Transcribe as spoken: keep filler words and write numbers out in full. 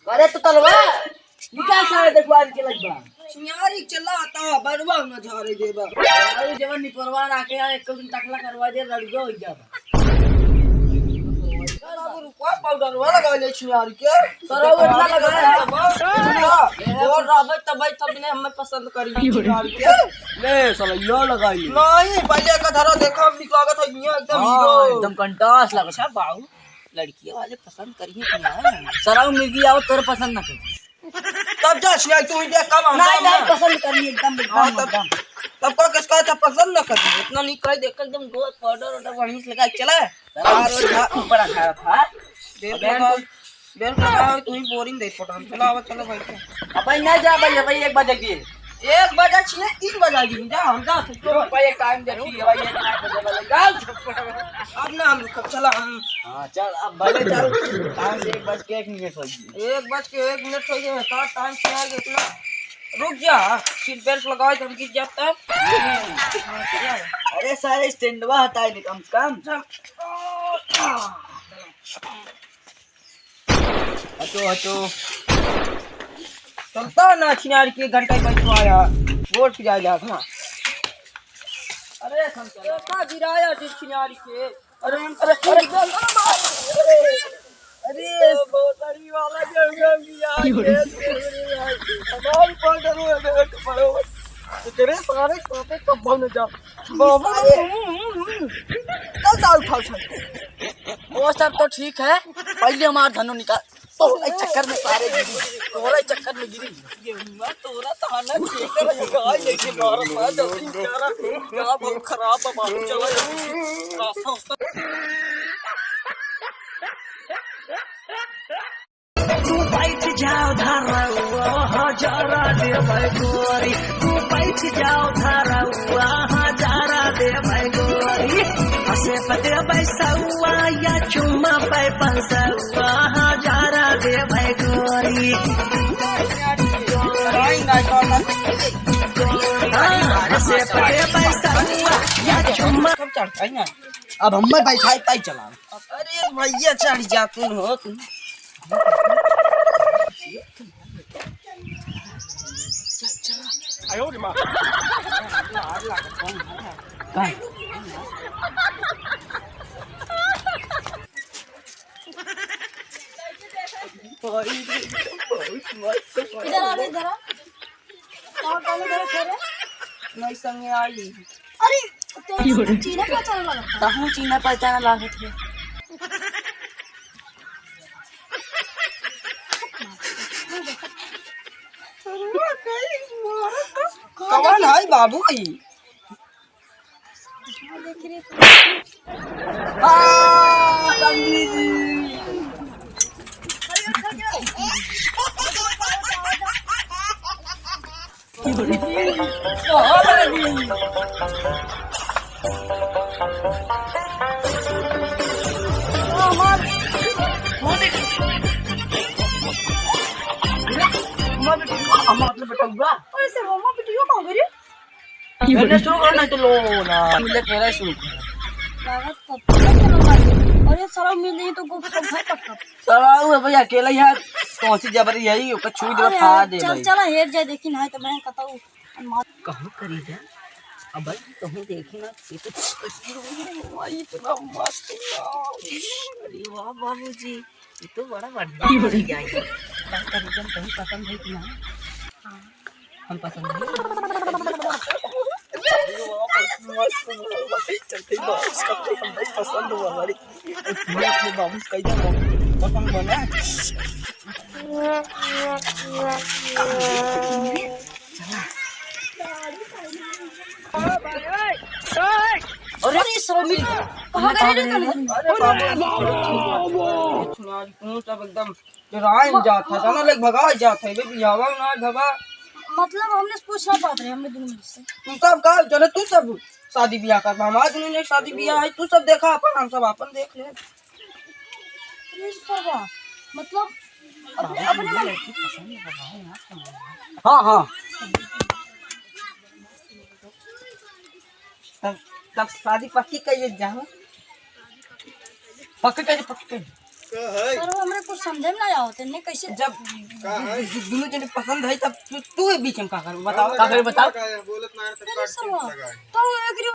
अरे तो तलवा, निकाल सारे देखवार के लगबा। सिंगारी चला आता, बरुआ न झारे देबा। अरे जवन निपरवा राखे, एक दिन टकला करवा दे, लड़ुआ हो जाबा। सर, अब रुपया पाउडर वाला लगा ले छिनार के। सर, अब इतना लगा ले। हाँ, और रहबे तबे तब ने हमें पसंद करी छिनार के। ले, साला, यो लगा ले। नहीं, पहले का धरा देखा, हम निकालत है, ये एकदम हाँ, हीरो। एकदम कंटास लगा। अच्छा, बाऊ, लड़कियों वाले पसंद करिए कि ना? सर, अब मिर्गी आओ, तोर पसंद ना कर। तब जा छिया, तू ही देख, कब हम नहीं, जाम नहीं, ना। पसंद करिए एकदम, एकदम, हाँ, तब, एकदम। तब का किसका था पसंद ना करिए, इतना नहीं कह दे, एकदम गोर पाउडर वाउडर बढ़िया से लगा के चला। सर, और ऊपर आ रहा था। बेल अबे लगा, तू बेल लगा, तू ही बोरिंग दे पड़ा। चलो, आओ, चलो भाई। अबे ना जा भाई, अबे एक बजे की। एक बजे छिया, तीन बजे आ गई, जा, हम जा सकते तो हो। भाई, एक टाइम देखिए भाई, एक टाइम बजे वाले, जा। अब ना हम रुकब, चला हम। हाँ, चल, अब भले चल, टाइम से एक बज के एक मिनट हो गई। एक बज के एक मिनट हो गए, का टाइम से आ गए इतना? रुक जा, सीट बेल्ट लगाओ, हम गिर जाता। अरे सारे स्टैंडवा हटाए दे कम से कम। चल। हटो, हटो। चलता ना छिनार के घंटा ही बैठो आया, गोड़ पिराया था। अरे शंकर, का गिराया जी छिनार के? अरे, अरे, अरे, अरे, अरे, बहुत बड़ी वाला जंगल भी आ गया, हमारी पाउडर में बैठ पड़ो। तो तेरे सारे कांपे कब बन जा। बाबा, चल, चल, उठाओ, चल। वो सब तो ठीक है, पहले हमार धनो निकाल। तोहरा चक्कर में सारे गिरी, तोहरा चक्कर में गिरी। ये हुआ, तोहरा तो आना चाहिए, तेरा ये गाय लेके मारा था, जल्दी करा, क्या बहुत खराब है, मालूम चला जल्दी से, रास्ता उस्ता। तू बैठ जाओ धरौआ, हजारा देबै गोरी। तू बैठ जाओ धरौआ, हजारा देबै गोरी। हंसे पते बैसौआ या चुम्मा पै पंसौआ, हजारा देबै गोरी। हाँ, हंसे पते बैसौआ या चुम्मा। अब हम बैठाई ताई चला। अरे भैया, चढ़ जा तू हो तू। इधर आ रे, इधर आ। कहाँ, कहाँ इधर आ रे? नहीं, संगे आई। अरे, तो चीन्हा पहचान लागत है। तहूँ चीन्हा पहचान लागत है। कौन है बाबू ई? हाँ, पंडित जी। हमार अपने बेटा हुआ। अरे सर, हमार बेटियों का हो गई रे? मैंने शुरू करो, नहीं तो लो ना। मिले के रहे शुरू करो। लागत कब तक चला भाई? और ये सारा मिल जाई तो गुप सब भाई पक्का। साला वो भाई अकेला ही है, कौन सी जबरी है, ओकर छुई देबा अरे फाड़ यार, दे चल, भाई। चला हेर जाए, देखी ना है तो मैं कहता हूँ। कहूँ करी जा, अब भाई कहूँ देखी ना, ये तो भाई इतना मस्त है। अरे वाह बाबूजी, ये तो बड़ा बढ़िया बढ़िया है। का करी जा, कहीं पसंद है कि ना? हम पसंद नहीं। चलते ही बस, हम भाई पसंद हुआ हमारी। मैं अपने बाबू से कह दिया, बाबू पसंद बना। अरे, ये सब मिल गया। कहाँ गए रे तुम? अरे बाबू, तू सब एकदम डराइन जात है, जाना लेके भगा जात है, बे बियाहवा ना भगा। मतलब हमने से पूछ ना पात रहे, हमने दुनू मिल से। तू सब का, जने तू सब शादी बियाह कर, हमार दुनू ने शादी बियाह है, तू सब देखा अपन, हम सब अपन देख ले। ये सब बा, मतलब अपने, अपने मन। हाँ, हाँ। तब, तब शादी पक्की कहिए जाओ। पक्की कहिए, पक्की कहिए। सर, वो हमरे कुछ समझे में ना आवत है, नहीं कैसे जब का है? दु-, दु-, दुनों जने पसंद है, तब तू, तू बीच में का कर, बताओ। का करे, बताओ। का है? बोलत ना है, तो अरे काट सर, के वो लगा है। तो वो एक